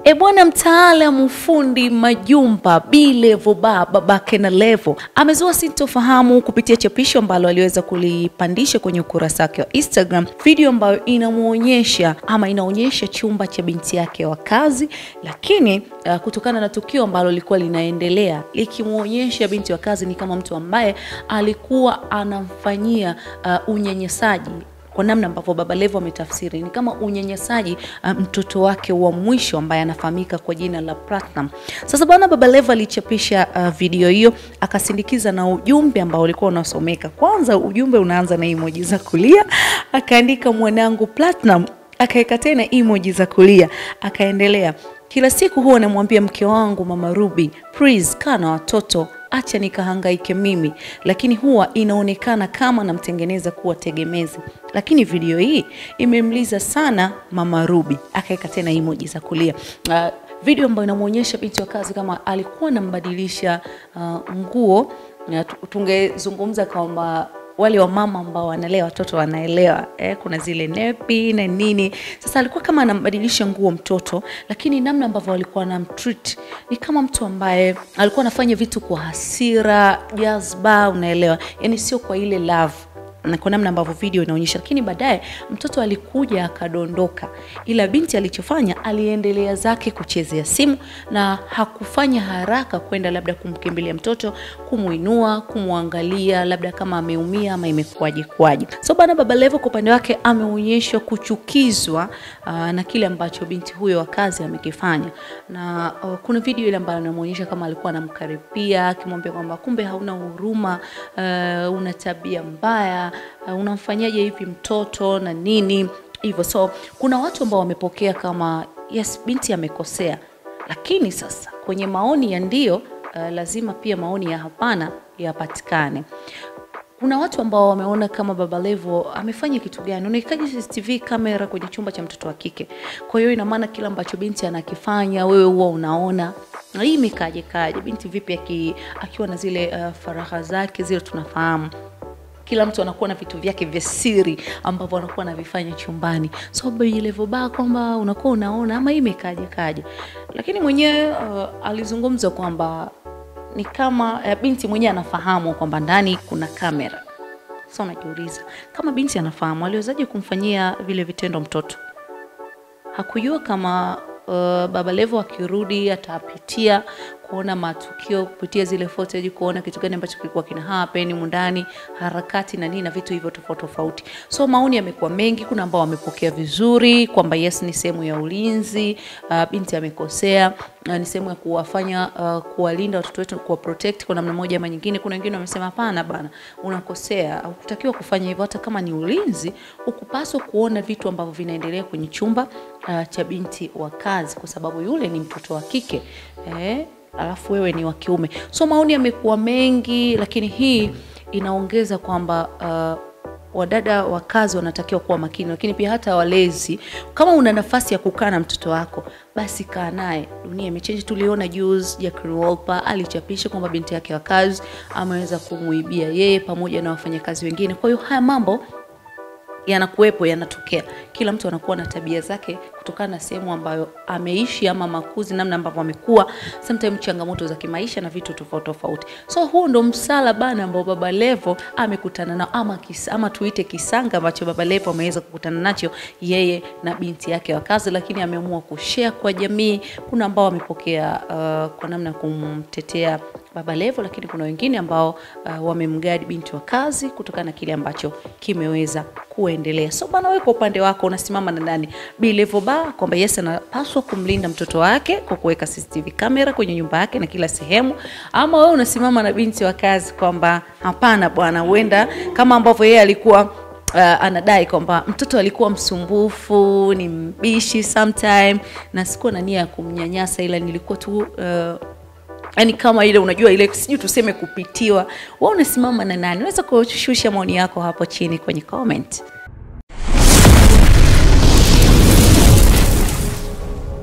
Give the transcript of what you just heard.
E bwana, mtaalamu fundi majumba Bilevo babake na Levo amezua sintofahamu kupitia chapisho ambalo aliweza kulipandisha kwenye ukurasa wake wa Instagram, video ambayo inamuonyesha ama inaonyesha chumba cha binti yake wa kazi, lakini kutokana na tukio ambalo lilikuwa linaendelea likimuonyesha binti wa kazi ni kama mtu ambaye alikuwa anamfanyia unyanyasaji. Kwa namna ambavyo Baba Levo ametafsiri ni kama unyanyasaji mtoto wake wa mwisho ambaye anafahamika kwa jina la Platinum. Sasa bwana Baba Levo alichapisha video hiyo akasindikiza na ujumbe ambao ulikuwa unasomeka. Kwanza ujumbe unaanza na emoji za kulia, akaandika mwanangu Platinum, akaeka tena emoji za kulia, akaendelea: kila siku huwa namwambia mke wangu Mama Ruby, please kaa na watoto, acha nikahangaike mimi, lakini huwa inaonekana kama namtengeneza kuwa tegemezi. Lakini video hii imemliza sana Mama Ruby. Akaeka tena emoji za kulia. Video ambayo inamuonyesha binti wa kazi kama alikuwa anambadilisha nguo. Tungezungumza kwamba wale wa mama ambao wanalea watoto wanaelewa, kuna zile nepi na nini. Sasa alikuwa kama anambadilisha nguo mtoto, lakini namna ambavyo alikuwa anamtreat ni kama mtu ambaye alikuwa anafanya vitu kwa hasira, jazba, unaelewa, yani sio kwa ile love, na kwa namna ambavyo video inaonyesha. Lakini baadaye mtoto alikuja akadondoka, ila binti alichofanya aliendelea zake kuchezea simu na hakufanya haraka kwenda labda kumkimbilia mtoto, kumuinua, kumuangalia labda kama ameumia ama imekuaje kwaje. So bana Baba Levo kwa upande wake ameonyeshwa kuchukizwa na kile ambacho binti huyo wa kazi amekifanya. Na kuna video ile ambayo inamuonyesha kama alikuwa anamkaribia akimwambia kwamba kumbe hauna huruma, una tabia mbaya, unamfanyaje hivi mtoto na nini hivyo. So kuna watu ambao wamepokea kama yes, binti amekosea, lakini sasa kwenye maoni ya ndio lazima pia maoni ya hapana yapatikane. Kuna watu ambao wameona kama Baba Levo amefanya kitu gani? Unahitaji CCTV kamera kwenye chumba cha mtoto wa kike. Kwa hiyo ina maana kila ambacho binti anakifanya wewe huwa unaona. Na hii imekaje kaje? Binti vipi akiwa na zile faraha zake zile tunafahamu. Kila mtu anakuwa na vitu vyake vya siri ambavyo anakuwa anavifanya chumbani. So Bilevo ba kwamba unakuwa unaona ama imekaje kaje. Lakini mwenyewe alizungumza kwamba ni kama binti mwenyewe anafahamu kwamba ndani kuna kamera. Sasa unajiuliza kama binti anafahamu aliwezaje kumfanyia vile vitendo mtoto? Hakujua kama Baba Levo akirudi atapitia kuona matukio kupitia zile footage, kuona kitu gani ambacho kilikuwa kina happen ndani, harakati na nini na vitu hivyo tofauti tofauti. So maoni yamekuwa mengi. Kuna ambao wamepokea vizuri kwamba yes, ni sehemu ya ulinzi, binti amekosea, ni sehemu ya kuwafanya kuwalinda watoto wetu, kuwa protect kwa namna moja ama nyingine. Kuna wengine wamesema hapana bana, unakosea, hukutakiwa kufanya hivyo, hata kama ni ulinzi hukupaswa kuona vitu ambavyo vinaendelea kwenye chumba cha binti wa kazi, kwa sababu yule ni mtoto wa kike, alafu wewe ni wa kiume. So maoni yamekuwa mengi, lakini hii inaongeza kwamba wadada wa kazi wanatakiwa kuwa makini, lakini pia hata walezi, kama una nafasi ya kukaa na mtoto wako basi kaa naye. Dunia imechange. Tuliona juzi Jacqueline Wolper alichapisha kwamba binti yake wa kazi ameweza kumuibia yeye pamoja na wafanyakazi wengine. Kwa hiyo haya mambo yanakuwepo, yanatokea. Kila mtu anakuwa na tabia zake kutokana na sehemu ambayo ameishi ama makuzi, namna ambavyo amekuwa, sometimes changamoto za kimaisha na vitu tofauti tofauti. So huo ndo msala bana ambao Baba Levo amekutana nao, ama tuite kisanga ambacho Baba Levo ameweza kukutana nacho yeye na binti yake wa kazi, lakini ameamua kushare kwa jamii. Kuna ambao wamepokea kwa namna kumtetea Baba Levo, lakini kuna wengine ambao wamemguide binti wa kazi kutokana na kile ambacho kimeweza kuendelea. So bana, wewe kwa upande wako unasimama na nani? Bilevo ba kwamba yes, anapaswa kumlinda mtoto wake kwa kuweka CCTV kamera kwenye nyumba yake na kila sehemu, ama wewe unasimama na binti wa kazi kwamba hapana bwana, huenda kama ambavyo yeye alikuwa anadai kwamba mtoto alikuwa msumbufu, ni mbishi sometime, na sikuwa na nia ya kumnyanyasa, ila nilikuwa tu yani kama ile unajua ile sijui tuseme kupitiwa. Wewe unasimama na nani? Unaweza kushusha maoni yako hapo chini kwenye comment.